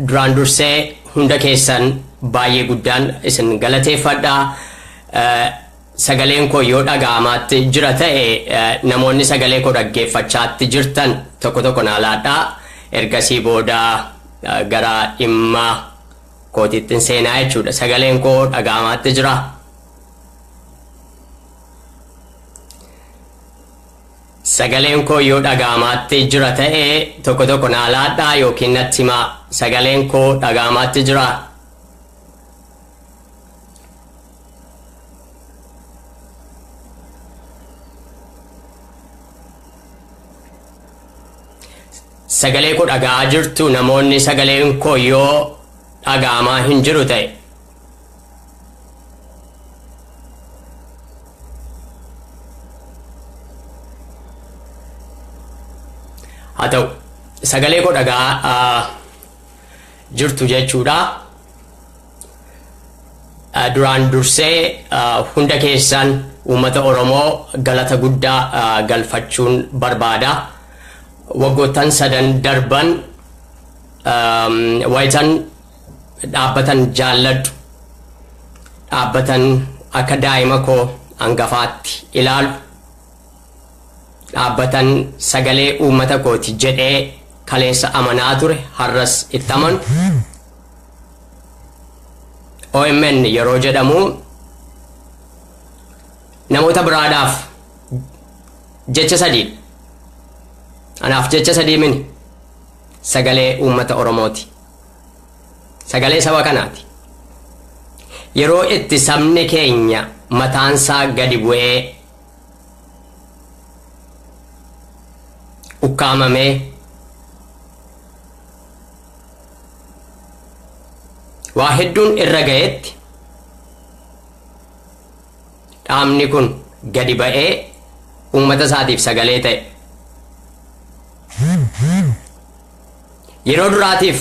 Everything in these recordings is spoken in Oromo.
Duraan dursee hunda keessan baay'ee guddaan isin galateeffadha. Sagaleen koo yoo dhaga'amaatti jira ta'e, namoonni sagalee koo dhaggeeffachaatti jirtan tokko tokko naa laadhaa. Ergasii booda gara dhimma kootiittin seenaa jechuudha. Sagaleen koo dhaga'amaatti jira. Sagaleen koo yoo dhaga'amaatti jira ta'e, tokko tokko naa laadhaa yookiin natti himaa. Sagaleen koo dhaga'amaatti jira. Sagalee koo dhaga'aa jirtu namoonni, sagaleen koo yoo dhaga'amaa hin jiru ta'e. Haa ta'u, sagalee koo dhaga'aa jirtu jechuudha. Duraan dursee hunda keessan uummata Oromoo galata guddaa galfachuun barbaada. Waggoottan sadan darban wayitan dhaabbatan jaalladhu, dhaabbatan akka daa'ima koo hangafaatti ilaalu, dhaabbatan sagalee uummata kooti jedhee kaleessa amanaa ture, har'as itti amanu. OMN yeroo jedhamu namoota biraadhaaf jecha sadiidha. Anaaf jecha sadii mini, sagalee uummata Oromooti. Sagalee saba kanaati. Yeroo itti sabni keenya mataansaa gadi bu'ee ukkaamamee waa hedduun irra ga'etti, dhaabni kun gadi ba'ee uummata isaatiif sagalee ta'e. Yeroo duraatiif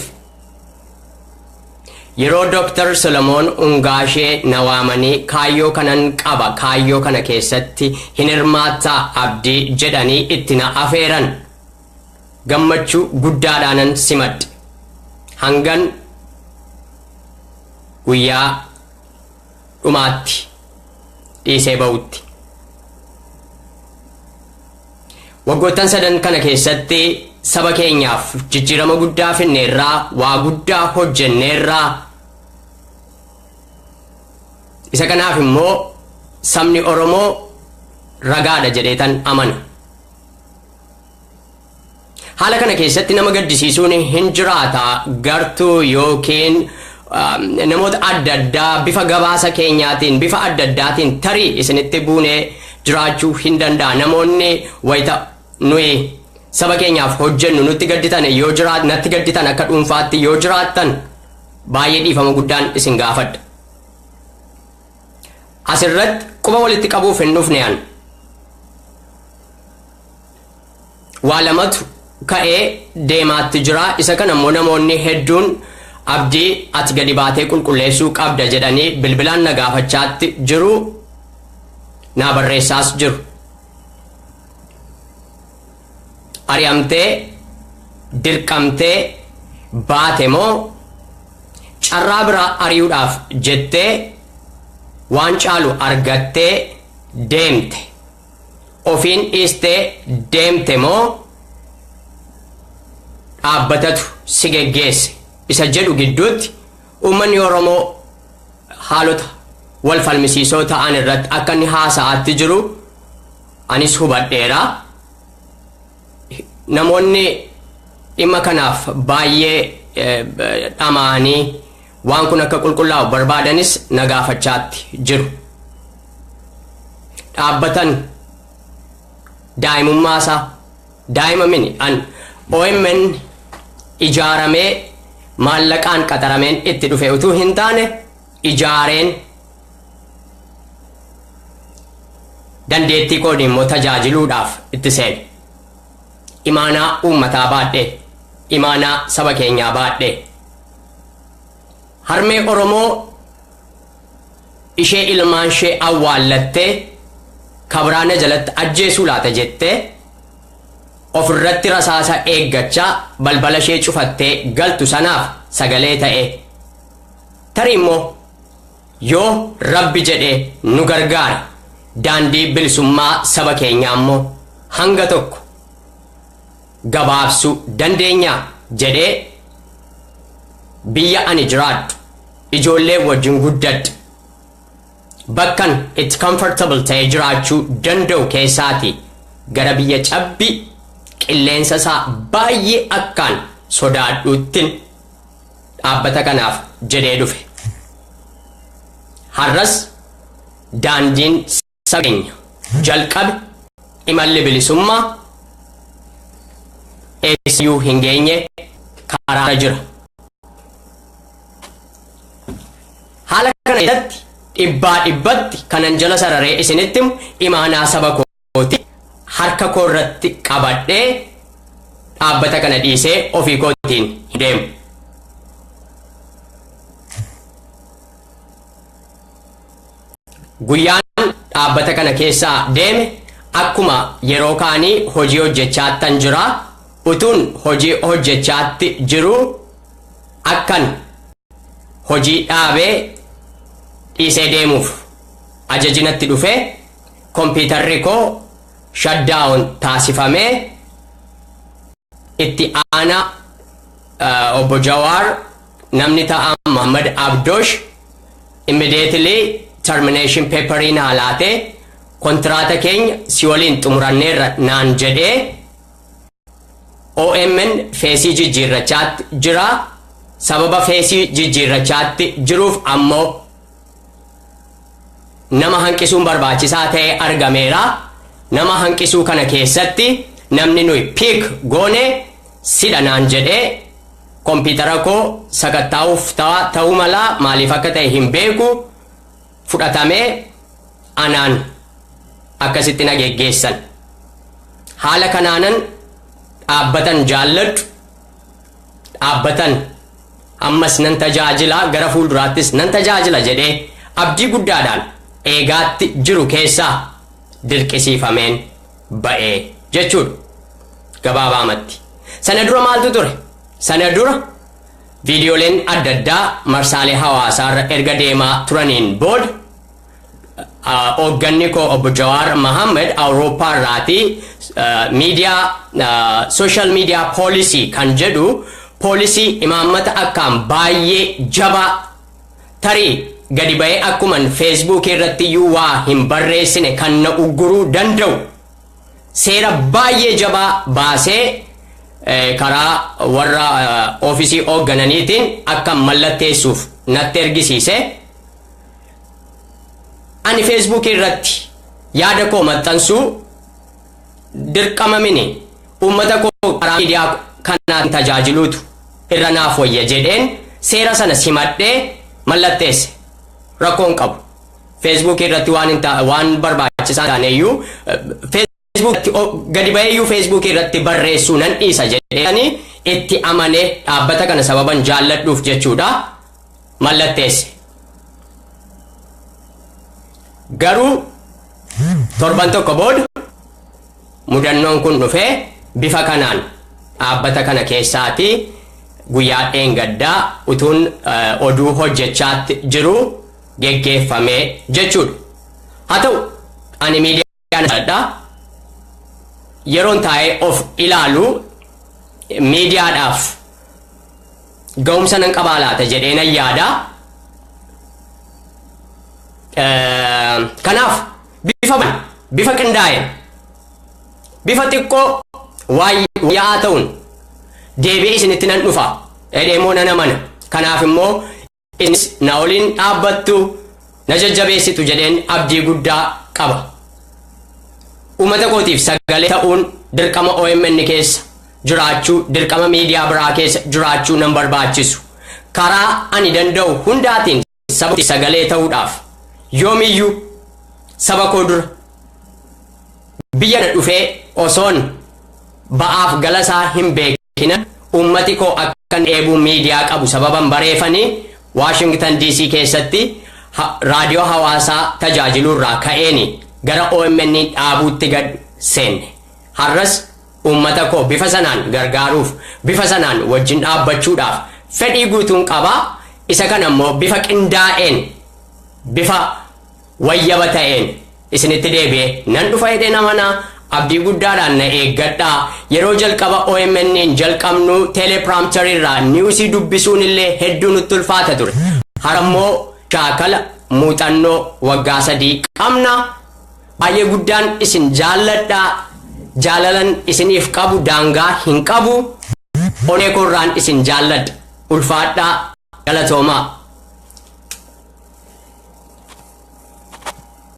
yeroo Dr. Solomoon Ungaashee na waamanii, "Kaayyoo kanan qaba, kaayyoo kana keessatti hin hirmaattaa, Abdii?" jedhanii itti na afeeran, gammachuu guddaadhaanan simadhe. Hangan guyyaa dhumaatti dhiisee ba'utti. Waggoottan sadan kana keessatti saba keenyaaf jijjiirama guddaa finneerraa, waa guddaa hojjenneerraa. Isa kanaaf immoo sabni Oromoo ragaadha jedheetan amana. Haala kana keessatti nama gaddisiisuun hin jiraata, gartuu yookiin namoota adda addaa bifa gabaasa keenyaatiin, bifa adda addaatiin tarii isinitti buunee jiraachuu hin danda'a. Namoonni wayita nuyi saba keenyaaf hojjennu nutti gadditan yoo jiraat, natti gadditan akka dhuunfaatti yoo jiraattan, baay'ee dhiifama guddaan isin gaafadha. Asirratti quba walitti qabuuf hin dhufne an. Waa lamatu ka'ee deemaatti jira. Isa kana immoo namoonni hedduun, "Abdii, ati gadi baatee qulqulleessuu qabda" jedhanii bilbilaan na gaafachaatti jiru. Naa barreessaas jiru. Ari'amtee dirqamtee baate moo carraa biraa ari'uudhaaf jettee waan caalu argattee deemte? Ofiin dhiistee deemte moo dhaabbatatu si geggeesse isa jedhu gidduutti uummanni Oromoo haalota wal falmisiisoo ta'an irratti akka inni haasa'aatti jiru anis hubadheera. Namoonni dhimma kanaaf baay'ee dhama'anii waan kun akka qulqullaa'u barbaadanis na gaafachaatti jiru. Dhaabbatan daa'imummaasaa, daa'ima mini an, OMN ijaaramee maallaqaan qaxarameen itti dhufe utuu hin taane, ijaareen dandeettii koon immoo tajaajiluudhaaf itti seene. Imaanaa uummataa baadhee, imaanaa saba keenyaa baadhee. Harmee Oromoo ishee ilmaan ishee awwaallattee kabraana jalatti ajjeesuu laata jettee Ofirratti rasaasa eeggachaa balbala ishee cufattee galtu sanaaf sagalee ta'e, tarii immoo yoo Rabbi jedhe nu gargaare, daandii bilisummaa saba keenyaa immoo hanga tokko gabaabsuu dandeenya jedhee, biyya ani jiraadhu, ijoollee wajjin guddadhe, bakkan itti comfortable ta'e jiraachuu danda'u keessaati gara biyya cabbii qilleensa isaa baay'ee akkaan sodaadhuuttin dhaabbata kanaaf jedhee dhufe. Har'as daandiin saba keenya jalqabe, imalli bilisummaa, eessayyuu hin geenye, karaarra jira. Haala kana keessatti dhibbaa dhibbatti kanan jala sararee isinitti himu, imaanaa saba kooti harka koo irratti qabadhee dhaabbata kana dhiisee ofii kootiin hin deemu. Guyyaan dhaabbata kana keessaa deeme akkuma yeroo kaanii hojii hojjechaattan jira. Utuun hojii hojjechaatti jiru akkan hojii dhaabee dhiisee deemuuf ajajinatti dhufee, kompiitarri koo shutdown taasifamee, itti aanaa obbo Jawaar namni ta'an Muhammad Abdosh immediately termination paperii naa laatee, "Kontiraata keenya si waliin xumuranneerra" naan jedhee. OMN face jijjiirrachaatti jira. Sababa face jijjiirrachaatti jiruuf ammoo nama hanqisuun barbaachisaa ta'e argameera. Nama hanqisuu kana keessatti namni nuyi pick goone sidha naan jedhee, kompiitara koo sakattaa'uuf ta'uu mala, maaliif akka ta'e hin beeku, fudhatamee anaan akkasitti na geggeessan. Haala kanaanan dhaabbatan jaalladhu, dhaabbatan ammas nan tajaajila, gara fuulduraattis nan tajaajila jedhee abdii guddaadhaan eegaatti jiru keessaa dirqisiifameen ba'ee jechuudha gabaabaamatti. Sana dura maaltu ture? Sana dura viidiyooleen adda addaa marsaalee hawaasaarra erga deemaa turaniin booda, hoogganni koo obbo Jawaar Mohammed Awurooppaa irraatii miidiyaa social media policy kan jedhu, policy imaammata akkaan baay'ee jabaa, tarii gadi ba'ee akkuman Feesbuukii irratti iyyuu waa hin barreessine kan na ugguruu danda'u, seera baay'ee jabaa baasee karaa warra oofisii hooggananiitiin akka mallatteessuuf natti ergisiise. Ani Feesbuukii irratti yaada koo maxxansuu dirqama mini, uummata koo karaa miidiyaa kanaan tajaajiluutu irra naaf wayya jedheen seera sana simadhee mallatteesse. Rakkoon qabu. Feesbuukii irratti waan hin waan barbaachisaa taaneyyuu gadi ba'eeyyuu Feesbuukii irratti barreessuu nan dhiisa jedhanii itti amanee, dhaabbata kana sababan jaalladhuuf jechuudha, mallatteesse. Garuu torban tokko booda mudannoon kun dhufee bifa kanaan dhaabbata kana keessaatii guyyaa dheengaddaa utuun oduu hojjechaatti jiru geggeeffamee jechuudha. Haa ta'u, ani miidiyaa addaa yeroon taa'ee of ilaalu miidiyaadhaaf ga'umsa nan qabaa laata jedhee nan yaada. Kanaaf bifa qindaa'een, bifa xiqqoo yaa'aa ta'uun deebi'ee isinitti nan dhufa jedhee immoo nan amana. Kanaaf immoo isinis na waliin dhaabbattu, na jajjabeessitu jedheen abdii guddaa qaba. Uummata kootiif sagalee ta'uun dirqama OMN keessa jiraachuu, dirqama miidiyaa biraa keessa jiraachuu nan barbaachisu. Karaa ani danda'u hundaatiin saba sagalee ta'uudhaaf yoomiyyuu saba koo dura, biyya na dhufee osoon ba'aaf galasaa hin beekina, uummati koo akka dheebuu miidiyaa qabu sababan bareefanii, Waashingtan DC keessatti raadiyoo hawaasaa tajaajiluurraa ka'eeni gara OMN dhaabuutti gad seenne. Har'as Uummata koo bifa sanaan gargaaruuf, bifa sanaan wajjin dhaabbachuudhaaf fedhii guutuun qabaa. Isa kana immoo bifa qindaa'een, bifa wayyaba ta'een isinitti deebi'ee nan dhufa jedhee namanaa. Abdii guddaadhaan na eeggadhaa. Yeroo jalqaba OMN jalqabnu teleprompter irraa newsii dubbisuun illee hedduu nutti ulfaata ture. Harammoo shaakala muuxannoo waggaa 3 qabna. Baay'ee guddaan isin jaalladhaa. Jaalalan isiniif qabu daangaa hin qabu. Onee koorraan isin jaalladha. Ulfaadhaa, galatoomaa.